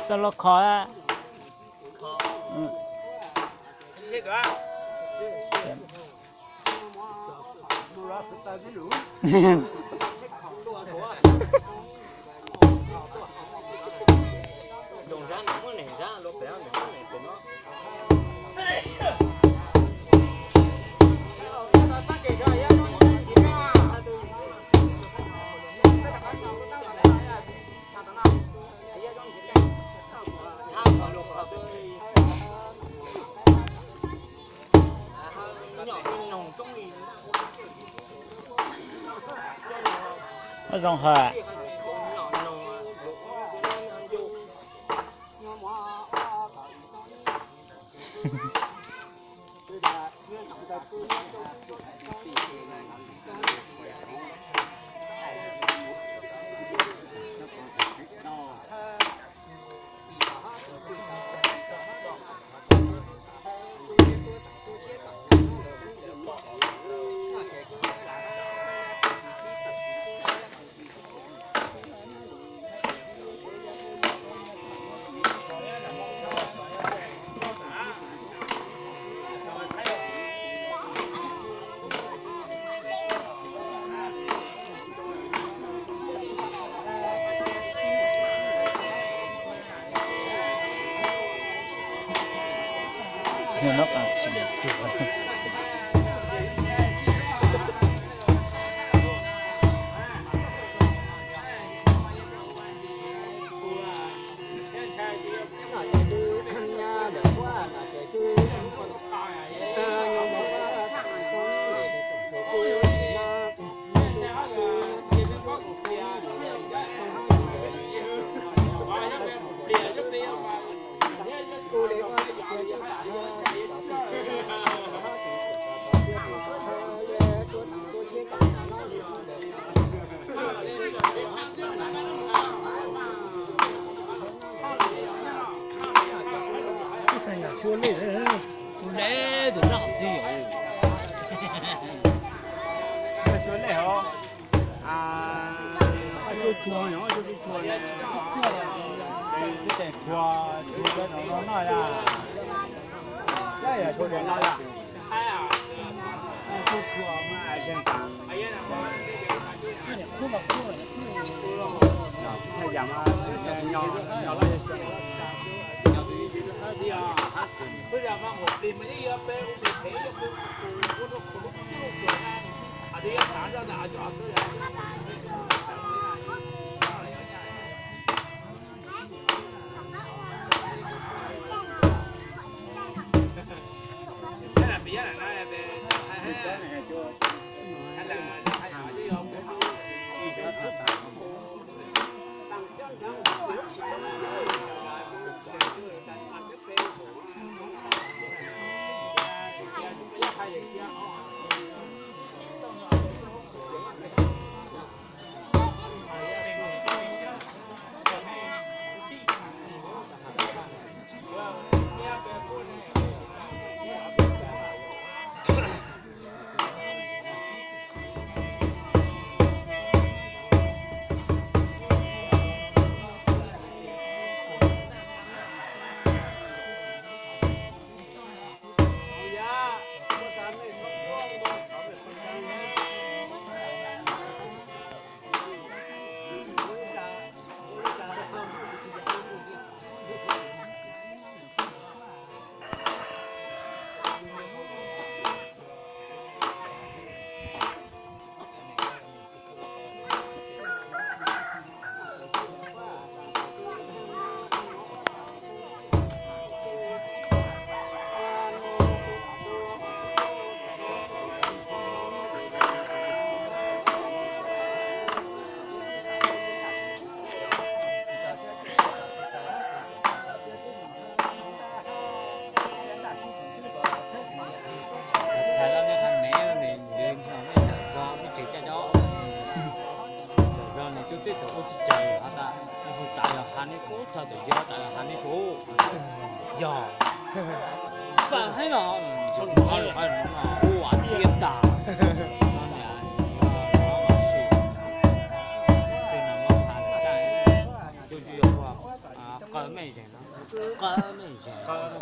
Tau los kho. Zoo hos. Tus deb tus noj txi os. Thaiv los nej qhov mev nws nws nws zog peb tsev caj cov zog nws cuj teb tug ua tsis tsawg has tas, hu tsav yog has nej kub tog tawm yog tsav yog has nej su. Yog. Paj heev no, ua txiab tas. Qawv mej zeeg no, qawv mej zeeg.